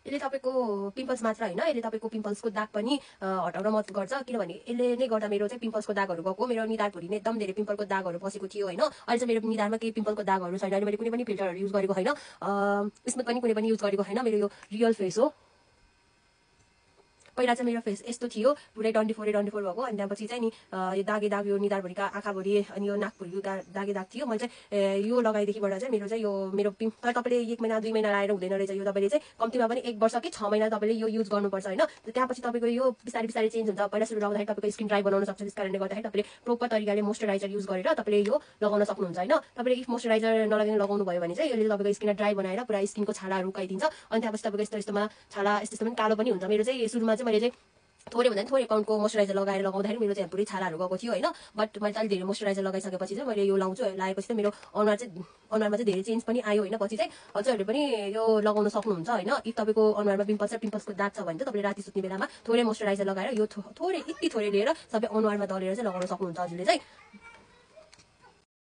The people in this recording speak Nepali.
यसले तपाईको पिम्पल्स मात्र हैन, यसले तपाईको पिम्पल्सको दाग पनि हटाउन मद्दत गर्छ। किनभने यसले नै गर्दा मेरो चाहिँ पिम्पल्सको दागहरू गएको, मेरो निधारभरि नै एकदम धेरै पिम्पलको दागहरू बसेको थियो हैन। अहिले चाहिँ मेरो निधारमा केही पिम्पलको दागहरू छैन। अहिले मैले कुनै पनि फिल्टरहरू युज गरेको छैन, स्मुथ पनि कुनै पनि युज गरेको छैन। मेरो यो रियल फेस हो। पहिला चाहिँ मेरो फेस यस्तो थियो, पुरै डन्डीफोरै भएको। अनि त्यसपछि चाहिँ नि यो दागे दाग, यो निधारभरिका आँखाभरि अनि यो नाकभरि दागे दाग थियो। मैले चाहिँ यो लगाएदेखिबाट चाहिँ मेरो चाहिँ यो मेरो तर तपाईँले 1 महिना 2 महिना लाएर हुँदैन रहेछ। यो तपाईँले चाहिँ कम्तीमा पनि 1 वर्ष कि 6 महिना तपाईँले यो युज गर्नुपर्छ हैन। त्यसपछि तपाईँको यो बिस्तारै बिस्तारै चेन्ज हुन्छ। पहिला सुरु लगाउँदाखेरि तपाईँको स्किन ड्राई बनाउन सक्छ। त्यसकारणले गर्दाखेरि तपाईँले प्रोपर तरिकाले मोइस्चराइजर युज गरेर तपाईँले यो लगाउन सक्नुहुन्छ हैन। तपाईँले इफ मोइस्चराइजर नलगाइकन लगाउनु भयो भने चाहिँ यसले तपाईँको स्किनलाई ड्राई बनाएर पुरा स्किनको छालाहरू उकाइदिन्छ। अनि त्यसपछि तपाईँको यस्तोमा छाला यस्तो पनि कालो पनि हुन्छ। मेरो चाहिँ सुरुमा चाहिँ मैले चाहिँ थोरै भन्दा थोरै पाउन्डको मोइस्चराइजर लगाउँदाखेरि मेरो चाहिँ पुरै छालाहरू गएको थियो हैन। बट मैले अलि धेरै मोइस्चराइजर लगाइसकेपछि चाहिँ मैले यो लाउँछु। लगाएपछि चाहिँ मेरो अनुहारमा चाहिँ धेरै चेन्ज पनि आयो हैन। पछि चाहिँ हजुरहरूले पनि यो लगाउन सक्नुहुन्छ हैन। इफ तपाईको अनुहारमा पिम्पल्सको दाग छ भने चाहिँ तपाईले राति सुत्ने बेलामा थोरै मोइस्चराइजर लगाएर यो थोरै यति थोरै लिएर सबै अनुहारमा दलेर चाहिँ लगाउन सक्नुहुन्छ हजुरले चाहिँ।